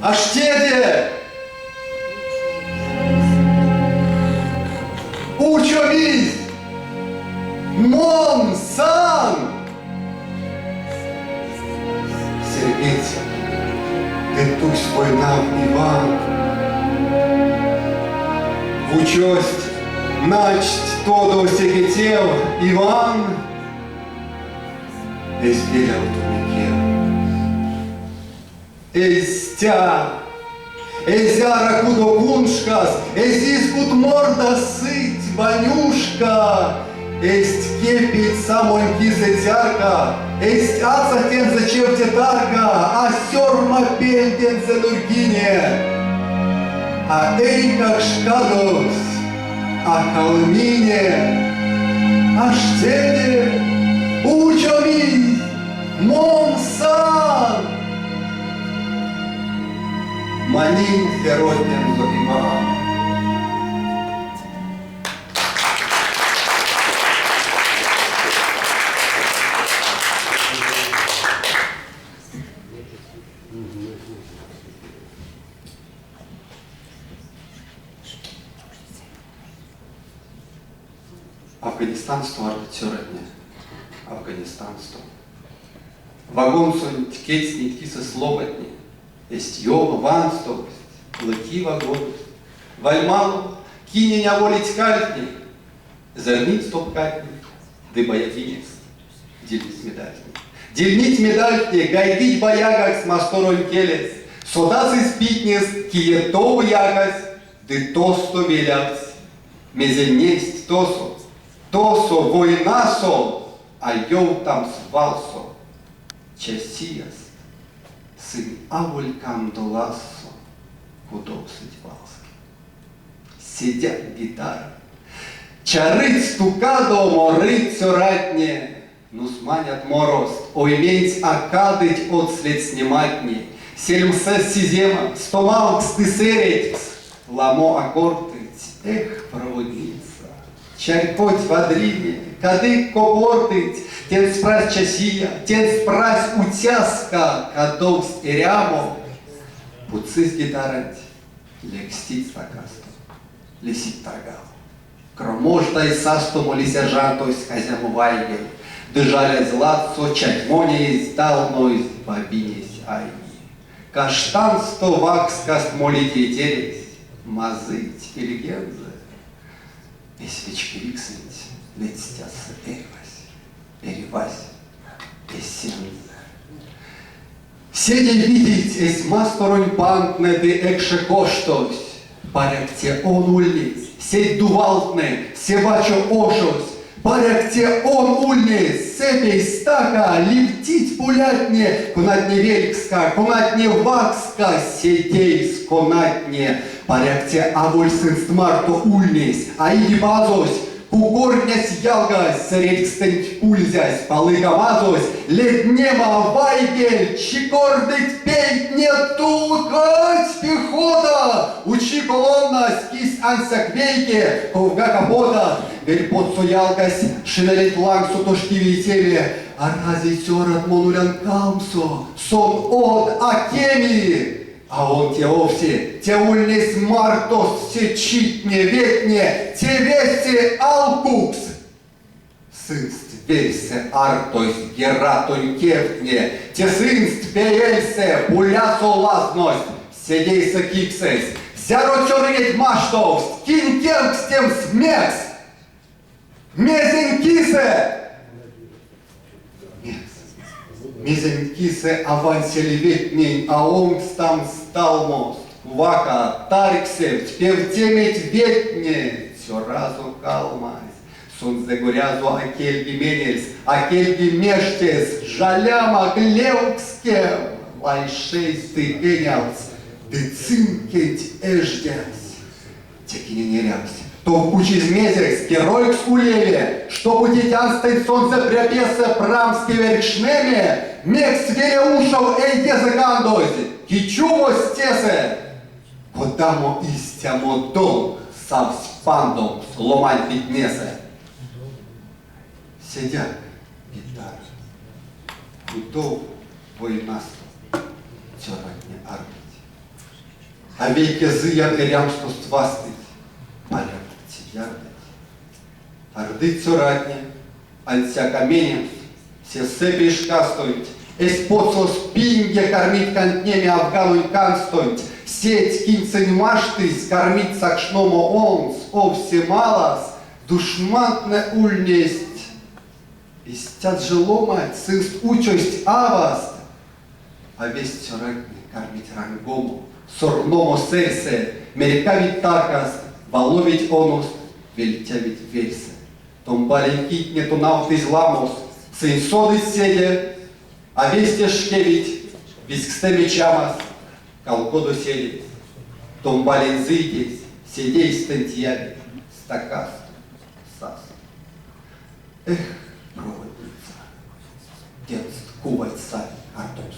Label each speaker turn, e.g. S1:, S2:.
S1: Аштеде! Учомизь! Мон сан! Серьгедсь ды тусь войнав Иван. Учость, начть тодо секе-тев Иван эзь велявто мекев. Эзь стя, эзь ара кудо куншкас, эзизь кутморда сыть, Ванюшка, эзть кепедть самонь кисэ цярка, эзть аца тензэ чевте тарка, а сёрма пельдензэ нурькине. А эйкакш кадовсь, а калмине. Аштеде, учомизь, мон сан! Манинзе роднянзо Иван. Афганистансто ардыть цёратне. Афганистансто. Вагонсонть кецнить кисэст ломантне. Эзть ёма, ванстовсть, лыки вагоност. Вальмало, кинень аволить кальтне, зэрнить стопкатне ды баягинест дильнить медальтне. Дильнить медальтне, гайгить баягакс масторонь келес, содасызь питнест, кие тов якась ды тосто велявтсь. Мезе несть тосо, тосо войнасо, а ёвтамс валсо часияст, сынь аволь кандолазсо кудов сыть валске. Седят гитара, чарыть стукадо морыть цёратне, нусманят морост, ойменть а кадыть од ледстнематне, сельмсэ сизема, стомавкс ды сэредькс, ламо а кортыть, эх, проводница. Чарькодть вадрине, кадык копордыть, тенст прась часия, тенст прась уцяска, кадовсть эрямо. Путсызь гитаранть, лекстить стакасто, лисить таргамо. Кромождай састо моли сержантось казямо вайгель, ды жалязь ладсо чатьмонезь талнозь бабинесь айги. Каштансто вакскаст моли тейтересь, мазыйть пильгензэ. Эсь вечкевиксэнть ледстясы эрьвась, эрьвась эсензэ. Седе видеть эсь масторонь пандтнэ ды экше коштось, паряк те он ульнесь, сеть дувалтнэ, се вачо ошось, паряк те он ульнесь, сэпей стака, ливтить пулятне, конатне велькска, конатне вакска, седейс конатне. Паряк те аволь сынст марто ульнесь, а иди пазось, кукорднясь ялгась, сэредькстэнть пульзясь, палыгамазось, леднема вайгель, чикордыть пейтне, тулкать пехота! Учи колоннась, кись ансяк вейке, ковгак а потат, вель потсо ялгась, шинеленть лангсо тошки вейсэве, арази цёрат мон улян калмсо, сон од, а кеми! А он те овсе, те ульнесь мартост се читне, ветне, те весе алкукс. Сынст вейсэ артозь Гератонь кевтне, те сынст пеельсэ пулясо лазность, седейсэ киксэсь. Зяро цёрынеть маштовсть, кинь кевкстемс мекс? Мезень кисэ? Мезень кисэ авань сельведтнень а онкстамс сталмост, кувака, тарьксэвть, певтеметь ведтне, цёразо калмазь. Сонзэ горязо а кельги менельс, а кельги мештес, жалямак левкскев, лайшесь ды энялдсь, ды цинкенть эждясь. Текенень эрявсь. Тов кучизь мезекс, геройкс улеве, штобу тетянстэнь сонзэ пряпесэ прамс кеверькшнеме, мекс веле ушов эйдезэ кандозь, ки чумось тесэ? Кодамо истямо долг савсь пандомс ломань питнесэ? Седяк, гитара, кудов войнасто цёратне ардыть. А вейке зыян эрямстост вастыть, паряк, цидярдыть. Ардыть цёратне, ансяк а менемс, сесэ ве шкастонть эсь потсост пинге кармить кандтнеме афганонь канстонть, сеть, кинь сынь маштызь, кармить сакшномо онс, овсе малас, душмантнэ ульнесть истят же ломанть, сынст учость аваст, а весть цёратне кармить рангомо, сорномо сэрьсэ, мерькавить таркаст, валовить оност, вельтявить верьсэ. Томбалень китне тонавтызь ламос, сынь содыть седе, а весть эшкевить, визькстэме чамас, калгодо седейс. Томбалень зыйтесь седейстэнть яви стакасто, састо. Эх, проводница, тенст кувать сави ардомс.